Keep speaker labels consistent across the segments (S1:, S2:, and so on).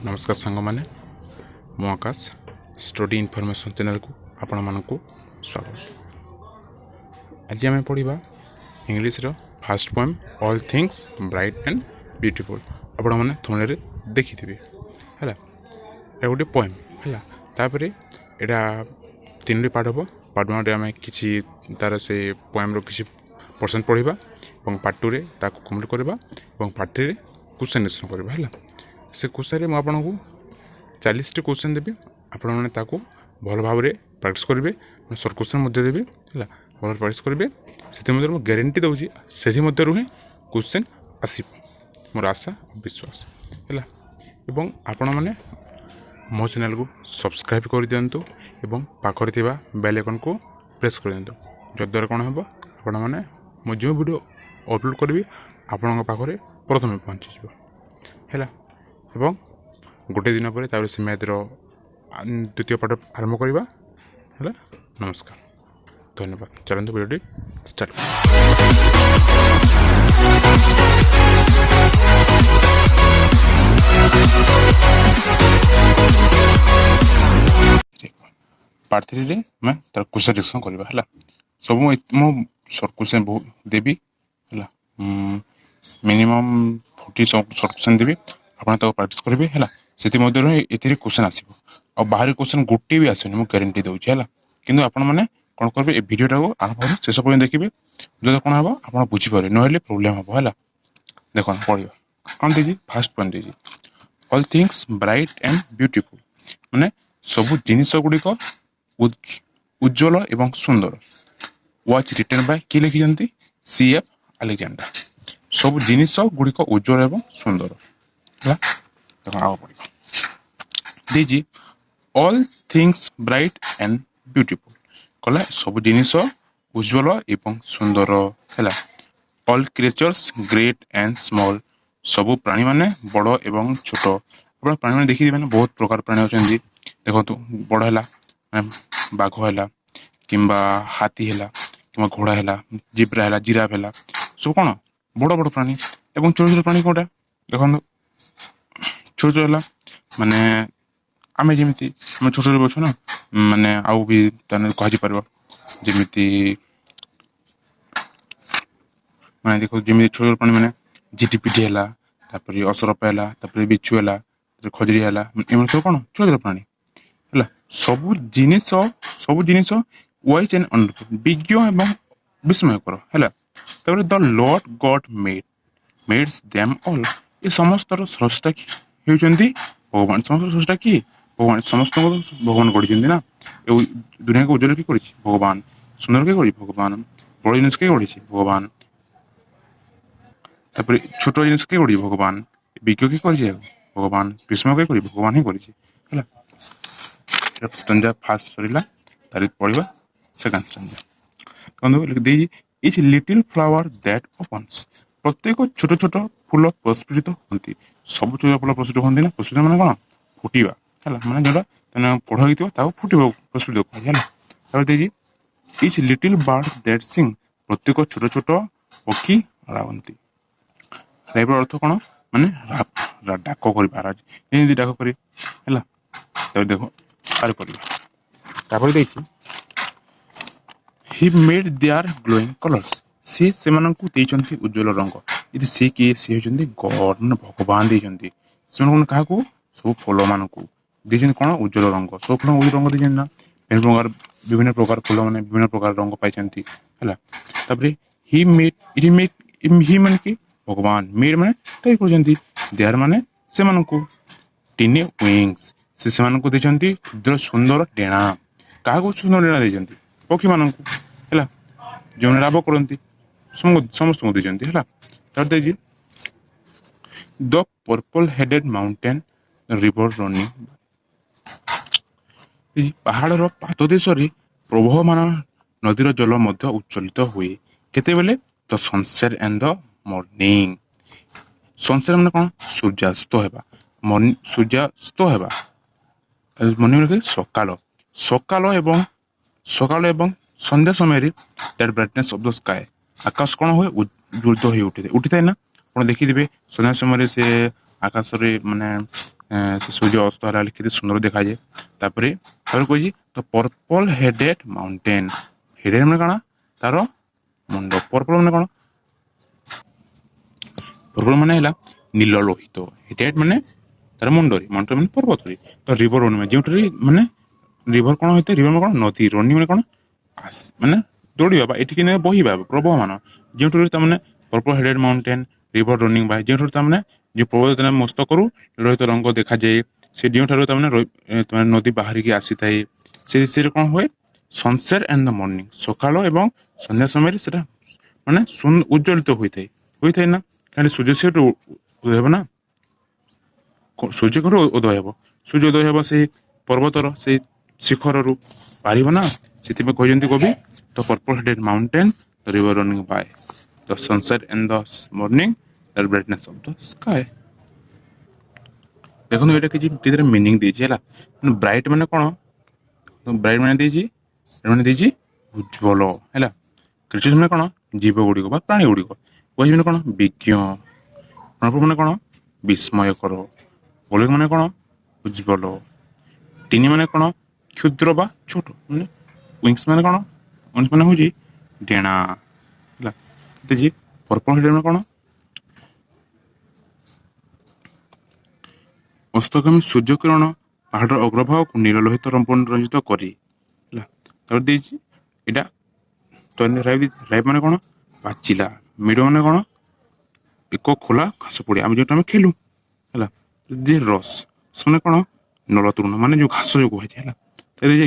S1: ନମସ୍କାର ସାଙ୍ଗମାନେ, ମୁଁ ଆକାଶ। ଷ୍ଟଡି ଇନଫର୍ମେସନ୍ ଚ୍ୟାନେଲ୍କୁ ଆପଣମାନଙ୍କୁ ସ୍ୱାଗତ। ଆଜି ଆମେ ପଢ଼ିବା ଇଂଲିଶର first poem, "All Things Bright and Beautiful"। ଆପଣମାନେ ଥମ୍ବନେଲ୍ରେ ଦେଖିଥିବେ, ହେଲା। ଏଇଟା ଗୋଟେ ପୋଏମ୍, ହେଲା। ତାପରେ ଏଇଟା ତିନୋଟି ପାର୍ଟ ହେବ। ପାର୍ଟ ୱାନ୍ରେ ଆମେ କିଛି ତା'ର ସେ ପୋଏମ୍ର କିଛି ପର୍ସନ୍ ପଢ଼ିବା ଏବଂ ପାର୍ଟ ଟୁରେ ତାକୁ କମ୍ପ୍ଲିଟ୍ କରିବା ଏବଂ ପାର୍ଟ ଥ୍ରୀରେ କ୍ୱେଶ୍ଚନ୍ ଡିସ୍କସନ୍ କରିବା, ହେଲା। ସେ କ୍ୱେଶ୍ଚନ୍ରେ ମୁଁ ଆପଣଙ୍କୁ 40ଟି କ୍ୱେଶ୍ଚନ୍ ଦେବି। ଆପଣମାନେ ତାକୁ ଭଲ ଭାବରେ ପ୍ରାକ୍ଟିସ୍ କରିବେ। ସର୍ଟ କ୍ୱେଶ୍ଚନ୍ ମଧ୍ୟ ଦେବି, ହେଲା। ଭଲ ପ୍ରାକ୍ଟିସ୍ କରିବେ। ସେଥିମଧ୍ୟରୁ ମୁଁ ଗ୍ୟାରେଣ୍ଟି ଦେଉଛି, ସେଥିମଧ୍ୟରୁ ହିଁ କ୍ୱେଶ୍ଚନ୍ ଆସିବ, ମୋର ଆଶା ବିଶ୍ୱାସ, ହେଲା। ଏବଂ ଆପଣମାନେ ମୋ ଚ୍ୟାନେଲ୍କୁ ସବସ୍କ୍ରାଇବ୍ କରିଦିଅନ୍ତୁ ଏବଂ ପାଖରେ ଥିବା ବେଲ୍ ଆଇକନ୍କୁ ପ୍ରେସ୍ କରିଦିଅନ୍ତୁ, ଯଦ୍ୱାରା କ'ଣ ହେବ, ଆପଣମାନେ ମୁଁ ଯେଉଁ ଭିଡ଼ିଓ ଅପଲୋଡ଼ କରିବି, ଆପଣଙ୍କ ପାଖରେ ପ୍ରଥମେ ପହଞ୍ଚିଯିବ, ହେଲା। ଏବଂ ଗୋଟେ ଦିନ ପରେ ତାପରେ ସେ ମ୍ୟାଥର ଦ୍ୱିତୀୟ ପାଠ ଆରମ୍ଭ କରିବା, ହେଲା। ନମସ୍କାର, ଧନ୍ୟବାଦ। ଚାଲନ୍ତୁ, ଭିଡ଼ିଓଟି ଷ୍ଟାର୍ଟ। ପାର୍ଟ ଥ୍ରୀରେ ଆମେ ତାର କ୍ୱେଶ୍ଚନ୍ ଡିସ୍କସନ୍ କରିବା, ହେଲା। ସବୁ ମୁଁ ସର୍ଟ କ୍ୱେଶ୍ଚନ୍ ବହୁତ ଦେବି, ହେଲା। ମିନିମମ୍ 40 ସର୍ଟ କ୍ୱେଶ୍ଚନ୍ ଦେବି। ଆପଣ ତାକୁ ପ୍ରାକ୍ଟିସ୍ କରିବେ, ହେଲା। ସେଥିମଧ୍ୟରୁ ହିଁ ଏଥିରେ କ୍ୱେଶ୍ଚନ୍ ଆସିବ ଆଉ ବାହାରେ କ୍ୱେଶ୍ଚନ୍ ଗୋଟିଏ ବି ଆସିବନି, ମୁଁ ଗ୍ୟାରେଣ୍ଟି ଦେଉଛି, ହେଲା। କିନ୍ତୁ ଆପଣମାନେ କ'ଣ କରିବେ, ଏ ଭିଡ଼ିଓଟାକୁ ଆରମ୍ଭରୁ ଶେଷ ପର୍ଯ୍ୟନ୍ତ ଦେଖିବେ, ଯଦି କ'ଣ ହେବ, ଆପଣ ବୁଝିପାରିବେ, ନହେଲେ ପ୍ରୋବ୍ଲେମ୍ ହେବ, ହେଲା। ଦେଖନ୍ତୁ, ପଢ଼ିବା। କ'ଣ ଦେଇଛି? ଫାର୍ଷ୍ଟ ପଏଣ୍ଟ ଦେଇଛି, "All Things Bright and Beautiful", ମାନେ ସବୁ ଜିନିଷ ଗୁଡ଼ିକ ଉଜ୍ଜ୍ୱଳ ଏବଂ ସୁନ୍ଦର। ୱାଜ୍ ରିଟେନ୍ ବାଇ, କିଏ ଲେଖିଛନ୍ତି? C F Alexander. ସବୁ ଜିନିଷ ଗୁଡ଼ିକ ଉଜ୍ଜ୍ୱଳ ଏବଂ ସୁନ୍ଦର, ହେଲା। ଦେଖ, ଆଗ ପଢ଼ିବା। ଦେଇଛି, "All Things Bright and Beautiful"। କଲା ସବୁ ଜିନିଷ ଉଜ୍ଜ୍ୱଳ ଏବଂ ସୁନ୍ଦର, ହେଲା। All creatures great and small, ସବୁ ପ୍ରାଣୀମାନେ ବଡ଼ ଏବଂ ଛୋଟ। ଆପଣ ପ୍ରାଣୀମାନେ ଦେଖିଥିବେ ନା, ବହୁତ ପ୍ରକାର ପ୍ରାଣୀ ଅଛନ୍ତି। ଦେଖନ୍ତୁ, ବଡ଼ ହେଲା ମାନେ ବାଘ ହେଲା କିମ୍ବା ହାତୀ ହେଲା କିମ୍ବା ଘୋଡ଼ା ହେଲା, ଜିବ୍ରା ହେଲା, ଜିରାଫ ହେଲା, ସବୁ କ'ଣ ବଡ଼ ବଡ଼ ପ୍ରାଣୀ। ଏବଂ ଛୋଟ ଛୋଟ ପ୍ରାଣୀ କେଉଁଟା? ଦେଖନ୍ତୁ, ଛୋଟ ଛୋଟ ହେଲା ମାନେ ଆମେ ଯେମିତି, ଆମେ ଛୋଟ ଛୋଟ ଅଛୁ ନା, ମାନେ ଆଉ ବି ତାହେଲେ କୁହାଯାଇପାରିବ, ଯେମିତି ମାନେ ଦେଖ, ଯେମିତି ଛୋଟ ଛୋଟ ପ୍ରାଣୀ ମାନେ ଝିଟିପିଟି ହେଲା, ତାପରେ ଅସରପା ହେଲା, ତାପରେ ବିଛୁ ହେଲା, ତାପରେ ଖଜୁରୀ ହେଲା, ଏମାନେ ସବୁ କ'ଣ ଛୋଟ ଛୋଟ ପ୍ରାଣୀ, ହେଲା। ସବୁ ଜିନିଷ ୱାଇଜ୍ ଆଣ୍ଡ ୱଣ୍ଡରଫୁଲ୍, ବିଜ୍ଞ ଏବଂ ବିସ୍ମୟକର, ହେଲା। ତାପରେ the Lord God mades them all। ଏ ସମସ୍ତର ସ୍ରଷ୍ଟା କି ହେଉଛନ୍ତି ଭଗବାନ। ସମସ୍ତର ସ୍ରଷ୍ଟା କିଏ? ଭଗବାନ। ସମସ୍ତଙ୍କୁ ଭଗବାନ ଗଢ଼ିଛନ୍ତି ନା। ଏ ଦୁନିଆକୁ ଉଜ୍ଜଳ କିଏ କରିଛି? ଭଗବାନ। ସୁନ୍ଦର କିଏ କରିଛି? ଭଗବାନ। ବଡ଼ ଜିନିଷ କିଏ ଗଢ଼ିଛି? ଭଗବାନ। ତାପରେ ଛୋଟ ଜିନିଷ କିଏ ଗଢ଼ିଛି? ଭଗବାନ। ବିଜ୍ଞ କିଏ କରିଛି? ଭଗବାନ। ବିସ୍ମୟ କିଏ କରିଛି? ଭଗବାନ ହିଁ କରିଛି, ହେଲା। ଷ୍ଟାଞ୍ଜା ଫାର୍ଷ୍ଟ ସରିଲା। ତାପରେ ପଢ଼ିବା ସେକେଣ୍ଡ ଷ୍ଟାଞ୍ଜା। ଦେଖନ୍ତୁ, ଦେଇଛି, each little flower that opens, ପ୍ରତ୍ୟେକ ଛୋଟ ଛୋଟ ଫୁଲ ପ୍ରସ୍ଫୁଟିତ ହୁଅନ୍ତି। ସବୁ ଛୋଟ ଫୁଲ ପ୍ରସ୍ଫୁଟିତ ହୁଅନ୍ତି ନା। ପ୍ରସ୍ଫୁଟିତ ମାନେ କ'ଣ? ଫୁଟିବା, ହେଲା। ମାନେ ଯେଉଁଟା ମାନେ ପଢ଼ ହେଇଥିବ, ତାକୁ ଫୁଟିବ, ପ୍ରସ୍ଫୁଟିତ କୁହାଯାଏ, ହେଲା। ତାପରେ ଦେଇଛି, each little bird that sing, ପ୍ରତ୍ୟେକ ଛୋଟ ଛୋଟ ପକ୍ଷୀ ରାବନ୍ତି। ରାଇବାର ଅର୍ଥ କ'ଣ? ମାନେ ଡାକ କରିବା, ଏମିତି ଡାକ କରି, ହେଲା। ତାପରେ ଦେଖ, ଆରେ କରିବା। ତାପରେ ଦେଇଛି, He made their glowing colours, ସେ ସେମାନଙ୍କୁ ଦେଇଛନ୍ତି ଉଜ୍ଜ୍ୱଳ ରଙ୍ଗ। ଯଦି ସେ କିଏ? ସେ ହେଉଛନ୍ତି ଗଡ୍, ମାନେ ଭଗବାନ ଦେଇଛନ୍ତି ସେମାନଙ୍କୁ। କାହାକୁ? ସବୁ ଫୁଲମାନଙ୍କୁ ଦେଇଛନ୍ତି କ'ଣ? ଉଜ୍ଜ୍ୱଳ ରଙ୍ଗ। ସବୁ ଫୁଲ ଉଜ୍ଜ୍ୱଳ ରଙ୍ଗ ଦେଇଛନ୍ତି ନା। ବିଭିନ୍ନ ପ୍ରକାର ଫୁଲ ମାନେ ବିଭିନ୍ନ ପ୍ରକାର ରଙ୍ଗ ପାଇଛନ୍ତି, ହେଲା। ତାପରେ ହି ମେଡ୍, ଏଠି ମେଡ୍, ହି ମାନେ କି? ଭଗବାନ। ମେଡ୍ ମାନେ ତିଆରି କରୁଛନ୍ତି। There ମାନେ ସେମାନଙ୍କୁ। ଟିନି ୱିଙ୍ଗସ୍, ସେ ସେମାନଙ୍କୁ ଦେଇଛନ୍ତି କ୍ଷୁଦ୍ର ସୁନ୍ଦର ଡେଣା। କାହାକୁ ସୁନ୍ଦର ଡେଣା ଦେଇଛନ୍ତି? ପକ୍ଷୀମାନଙ୍କୁ, ହେଲା। ଯେଉଁମାନେ ରାବ କରନ୍ତି, ସମସ୍ତଙ୍କୁ ଦେଇଛନ୍ତି, ହେଲା। ତାପରେ ଦେଇଛି, the purple headed mountain river running, ଏହି ପାହାଡ଼ର ପାଦଦେଶରେ ପ୍ରବହମାନ ନଦୀର ଜଳ ମଧ୍ୟ ଉଚ୍ଛଲିତ ହୁଏ। କେତେବେଳେ? The sunset and the morning। Sunset ମାନେ କ'ଣ? ସୂର୍ଯ୍ୟାସ୍ତ ହେବା। ମର୍ଣ୍ଣିଂ, ସୂର୍ଯ୍ୟାସ୍ତ ହେବା। ମର୍ଣ୍ଣିଂ ମାନେ ସକାଳ। ସକାଳ ଏବଂ ସନ୍ଧ୍ୟା ସମୟରେ that brightness of the sky, ଆକାଶ କ'ଣ ହୁଏ? ଉଜ୍ଜ୍ୱଳିତ ହୋଇ ଉଠିଥାଏ ନା। ଆପଣ ଦେଖିଥିବେ, ସନ୍ଧ୍ୟା ସମୟରେ ସେ ଆକାଶରେ ମାନେ ସେ ସୂର୍ଯ୍ୟ ଅସ୍ତ ହେଲା ବେଳେ କେତେ ସୁନ୍ଦର ଦେଖାଯାଏ। ତାପରେ ତାପରେ କହିଛି the purple headed mountain। Headed ମାନେ କାଣା? ତାର ମୁଣ୍ଡ। ପର୍ପଲ ମାନେ କ'ଣ? ପର୍ପଲ ମାନେ ହେଲା ନୀଳ ଲୋହିତ। ହେଡେଡ୍ ମାନେ ତାର ମୁଣ୍ଡରେ, ମାଉଣ୍ଟେନ୍ ମାନେ ପର୍ବତରେ। ତ ରିଭର ମାନେ ଯେଉଁଠାରେ ମାନେ ରିଭର କ'ଣ ହୋଇଥାଏ? ରିଭର ମାନେ କ'ଣ? ନଦୀ। ରନିଂ ମାନେ କ'ଣ? ଆସ ମାନେ ଦୌଡ଼ିବା ବା ଏଠିକି ବହିବା, ପ୍ରବହମାନ। ଯେଉଁଠାରୁ ତାମାନେ purple headed mountain, river running by, ଯେଉଁଠାରୁ ତାମାନେ ଯେଉଁ ପର୍ବତ ମସ୍ତକରୁ ଲୋହିତ ରଙ୍ଗ ଦେଖାଯାଏ, ସେ ଯେଉଁଠାରୁ ତାମାନେ ନଦୀ ବାହାରିକି ଆସିଥାଏ, ସେ ସେରେ କ'ଣ ହୁଏ? ସନସେଟ୍ ଆଣ୍ଡ the morning, ସକାଳ ଏବଂ ସନ୍ଧ୍ୟା ସମୟରେ ସେଟା ମାନେ ଉଜ୍ଜଳିତ ହୋଇଥାଏ ନା? କାହିଁକି? ସୂର୍ଯ୍ୟ ସେଠୁ ଉଦୟ ହେବ ନା? ସୂର୍ଯ୍ୟ କେଉଁଠୁ ଉଦୟ ହେବ? ସୂର୍ଯ୍ୟ ଉଦୟ ହେବ ସେଇ ପର୍ବତର ସେଇ ଶିଖରରୁ ପାରିବ ନା? ସେଥିପାଇଁ କହିଛନ୍ତି କବି, the purple headed mountain, the river running by, the sunset and the morning, the brightness of the sky। ଦେଖନ୍ତୁ, ଏଇଟା କିଛି କେତେଟା ମିନିଂ ଦେଇଛି, ହେଲା। ବ୍ରାଇଟ୍ ମାନେ କ'ଣ? ବ୍ରାଇଟ୍ ମାନେ ଦେଇଛି, ମାନେ ଦେଇଛି ଉଜ୍ଜଳ, ହେଲା। କ୍ରିଚର୍ସ ମାନେ କ'ଣ? ଜୀବ ଗୁଡ଼ିକ ବା ପ୍ରାଣୀ ଗୁଡ଼ିକ। ୱାଇଜ୍ ମାନେ କ'ଣ? ବିଜ୍ଞ। ପ୍ରଭୁ ମାନେ କ'ଣ? ବିସ୍ମୟକର। ଗୋଲିକ ମାନେ କ'ଣ? ଉଜ୍ଜଳ। ଟିନି ମାନେ କ'ଣ? କ୍ଷୁଦ୍ର ବା ଛୋଟ। ମାନେ ୱିଙ୍ଗସ୍ ମାନେ କ'ଣ? ୱିଙ୍ଗସ୍ ମାନେ ହେଉଛି ଡେଣା, ହେଲା। ଦେଇଛି ପର୍ପଲ ହେଡ୍ ମାନେ କ'ଣ? ଅସ୍ତଗାମୀ ସୂର୍ଯ୍ୟକିରଣ ପାହାଡ଼ର ଅଗ୍ରଭାଗକୁ ନୀଳ ଲୋହିତ ରଞ୍ଜିତ କରି, ହେଲା। ତାପରେ ଦେଇଛି ଏଇଟା ରାଇପ୍। ରାଇପ୍ ମାନେ କ'ଣ? ପାଚିଲା। ମିଡୋ ମାନେ କ'ଣ? ଏକ ଖୋଲା ଘାସ ପଡ଼ିଆ, ଆମେ ଯେଉଁଟା ଆମେ ଖେଲୁ, ହେଲା। ରସ୍ ମାନେ କ'ଣ? ନଳ ତୃଣ, ମାନେ ଯେଉଁ ଘାସ ଯେଉଁ କୁହାଯାଏ, ହେଲା।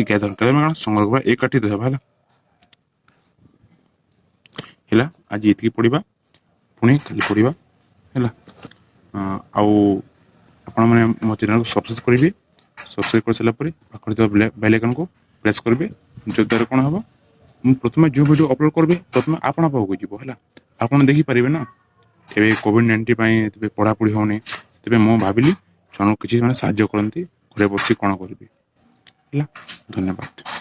S1: ଗ୍ୟାଦର। ଗ୍ୟାଦର ମାନେ କ'ଣ? ସଂଗ୍ରହ କରିବା, ଏକାଠି ଦେବା, ହେଲା। ହେଲା, ଆଜି ଏତିକି ପଢ଼ିବା, ପୁଣି କାଲି ପଢ଼ିବା, ହେଲା। ଆଉ ଆପଣମାନେ ମୋ ଚ୍ୟାନେଲକୁ ସବସ୍କ୍ରାଇବ୍ କରିବେ। ସବସ୍କ୍ରାଇବ୍ କରିସାରିଲା ପରେ ପାଖରେ ଥିବା ବେଲ୍ ଆଇକନ୍କୁ ପ୍ରେସ୍ କରିବେ, ଯଦ୍ୱାରା କ'ଣ ହେବ? ମୁଁ ପ୍ରଥମେ ଯେଉଁ ଭିଡ଼ିଓ ଅପଲୋଡ଼ କରିବି, ପ୍ରଥମେ ଆପଣଙ୍କ ପାଖକୁ ଯିବ, ହେଲା। ଆପଣ ଦେଖିପାରିବେ ନା। ଏବେ କୋଭିଡ଼-19 ପାଇଁ ଏବେ ପଢ଼ାପଢ଼ି ହେଉନି, ସେଥିପାଇଁ ମୁଁ ଭାବିଲି ଛୁଆଙ୍କୁ କିଛି ମାନେ ସାହାଯ୍ୟ କରନ୍ତି, ଘରେ ବସି କ'ଣ କରିବି? ହେଲା, ଧନ୍ୟବାଦ।